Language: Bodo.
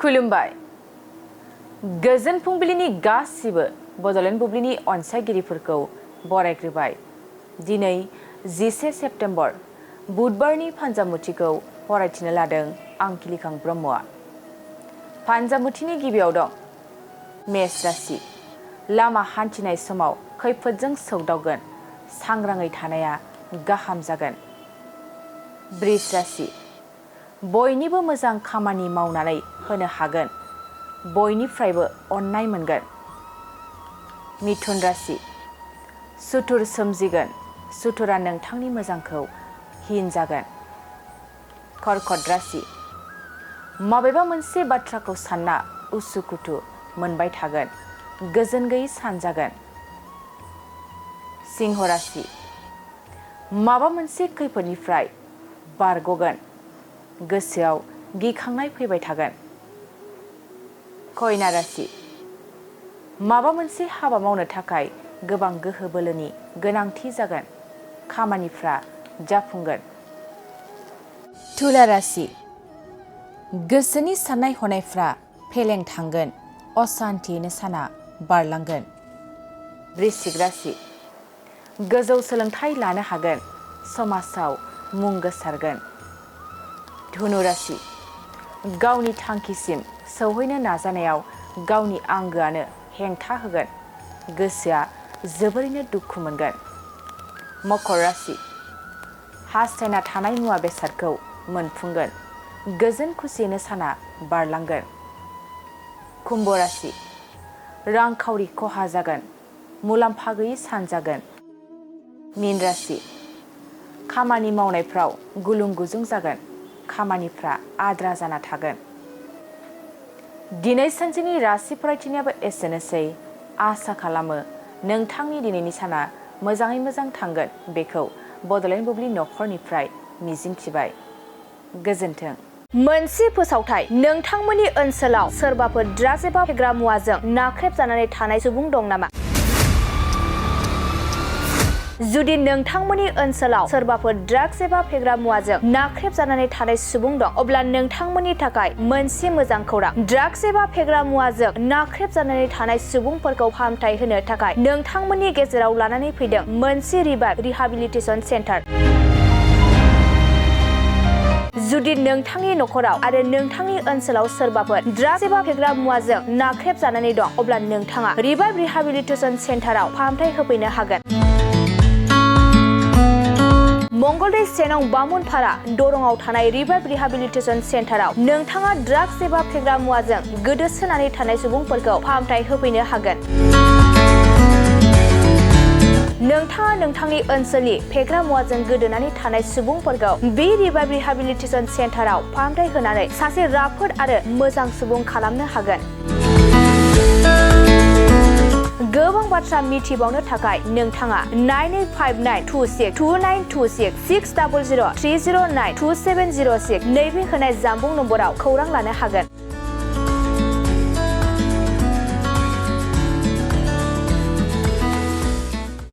खुलुमबाय गोजोन फुंबिलिनि गासिबो बड'लेण्ड बुब्लिनि अनसायगिरिफोरखौ बरायग्रोबाय। दिनै 11 सेप्तेम्बर बुधबारनि फान्जामुथिखौ फरायथिनो लादों आं किलिखां ब्रह्मआ। फान्जामुथिनि गिबियाव दं मेष राशि। लामा हान्थिनाय समाव खैफोदजों सौदावगोन, सांग्राङै थानाया गाहाम जागोन। बृष राशि। बयनिबो मोजां खामानि मावनानै होनो हागोन, बयनिफ्रायबो अननाय मोनगोन। मिथुन राशि। सुथुर सोमजिगोन, सुथुरा नोंथांनि मोजांखौ हिन जागोन। कर्कट राशि। माबेबा मोनसे बाथ्राखौ सानना उसुखुथु मोनबाय थागोन, गोजोन गैयै सान जागोन। सिंह राशि। माबा मोनसे खैफोदनिफ्राय बारग'गोन, गोसोआव गिखांनाय फैबाय थागोन। कन्या राशि। माबा मोनसे हाबा मावनो थाखाय गोबां गोहो बोलोनि गोनांथि जागोन, खामानिफ्रा जाफुंगोन। तुला राशि। गोसोनि साननाय हनायफ्रा फेलें थांगोन, असान्थियैनो साना बारलांगोन। वृश्चिक राशि। गोजौ सोलोंथाइ लानो हागोन, समाजाव मुं गोसारगोन। धनु राशि। गावनि थांखिसिम सौहैनो नाजानायाव गावनि आंगोआनो हेंथा होगोन, गोसोआ जोबोरैनो दुखु मोनगोन। मकर राशि। हास्थायना थानाय मुवा बेसादखौ मोनफुंगोन, गोजोन खुसियैनो साना बारलांगोन। कुम्भ राशि। रांखावरि खहा जागोन, मुलाम्फा गैयै सान जागोन। मीन राशि। खामानि मावनायफ्राव गुलुं गुजुं जागोन, खामानिफ्रा आद्रा जाना थागोन। दिनै सानसेनि राशि फरायथिनायाबो एसेनोसै। आसा खालामो नोंथांनि दिनैनि साना मोजाङै मोजां थांगोन, बेखौ बड'लेण्ड बुब्लि नखरनिफ्राय मिजिंथिबाय। गोजोन्थों। मोनसे फोसावथाय। नोंथांमोननि ओनसोलाव सोरबाफोर ड्राग्स एबा फेग्रा मुवाजों नाख्रेबजानानै थानाय सुबुं दं नामा? जुदि नोंथांमोननि ओनसोलाव सोरबाफोर ड्राग्स एबा फेग्रा मुवाजों नाख्रेबजानानै थानाय सुबुं दं, अब्ला नोंथांमोननि थाखाय मोनसे मोजां खौरां। ड्राग्स एबा फेग्रा मुवाजों नाख्रेबजानानै थानाय सुबुंफोरखौ फाहामथाय होनो थाखाय नोंथांमोननि गेजेराव लानानै फैदों मोनसे रिभाइभ रिहाबिलिटेसन सेन्टार। जुदि नोंथांनि नखराव आरो नोंथांनि ओनसोलाव सोरबाफोर ड्राग्स एबा फेग्रा मुवाजों नाख्रेबजानानै दं, अब्ला नोंथाङा रिभाइभ रिहाबिलिटेसन सेन्टाराव फाहामथाय होफैनो हागोन। मंगलदै 1 नं बामुनपारा दरंआव थानाय रिभाइभ रिहाबिलिटेसन सेन्टाराव नोंथाङा ड्राग्स एबा फेग्रा मुवाजों गोदोसोनानै थानाय सुबुंफोरखौ फाहामथाय होफैनो हागोन। नोंथाङा नोंथांनि ओनसोलनि फेग्रा मुवाजों गोदोनानै थानाय सुबुंफोरखौ बे रिभाइभ रिहाबिलिटेसन सेन्टाराव फाहामथाय होनानै सासे राफोद आरो मोजां सुबुं खालामनो हागोन। गोबां बाथ्रा मिथिबावनो थाखाय नोंथाङा 9859262926 60030927006 नैबे होनाय जानबुं नम्बराव खौरां लानो हागोन।